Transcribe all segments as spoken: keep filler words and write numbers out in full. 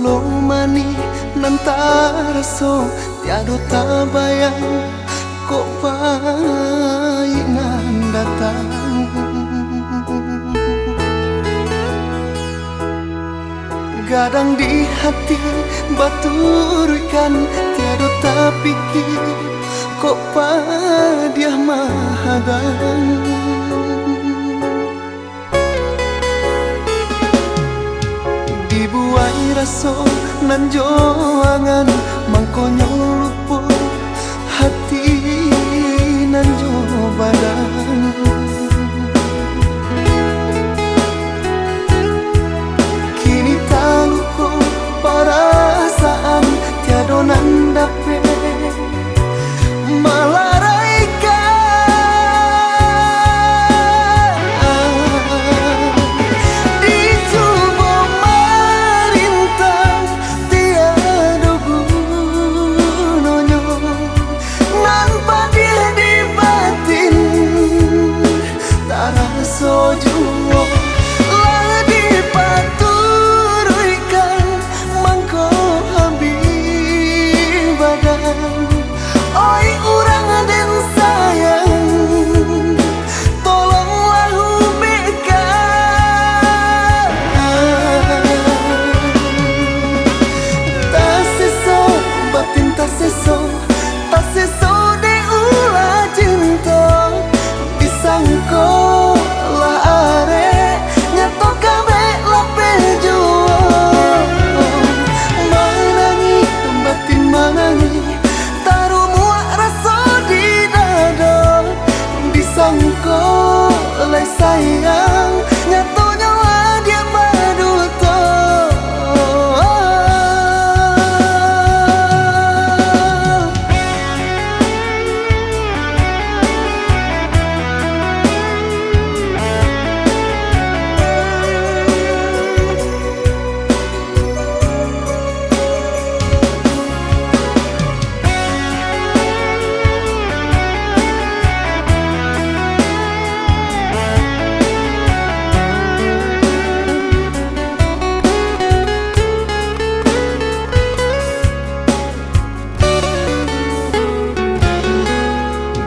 Manih nan taraso, tiado tabayang, kok pahik nan datang. Gadang di hati baturuikkan, tiado tapikia, kok padiah mahadang. Dibuai raso nan jo angan, mangkonyo lupo hati nan jo badan. Kini taluko parasaan, tiado nan dapek malaraikan. Dicubo marintah, tiado gunonyo. Nan padiah di batin, taraso juo lah dipaturuikkan, mangko habih badan. Oi urang den sayang, tolonglah ubekkan. Taseso, batin taseso, taseso dek ulah cinto. Disangko lah arek, nyato kabek lapeh juo. Manangih, batin manangih, tarumuak raso di dado. Disangko lai sayang, nyatonyo adiak baduto.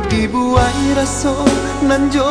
Dibuai raso nan jo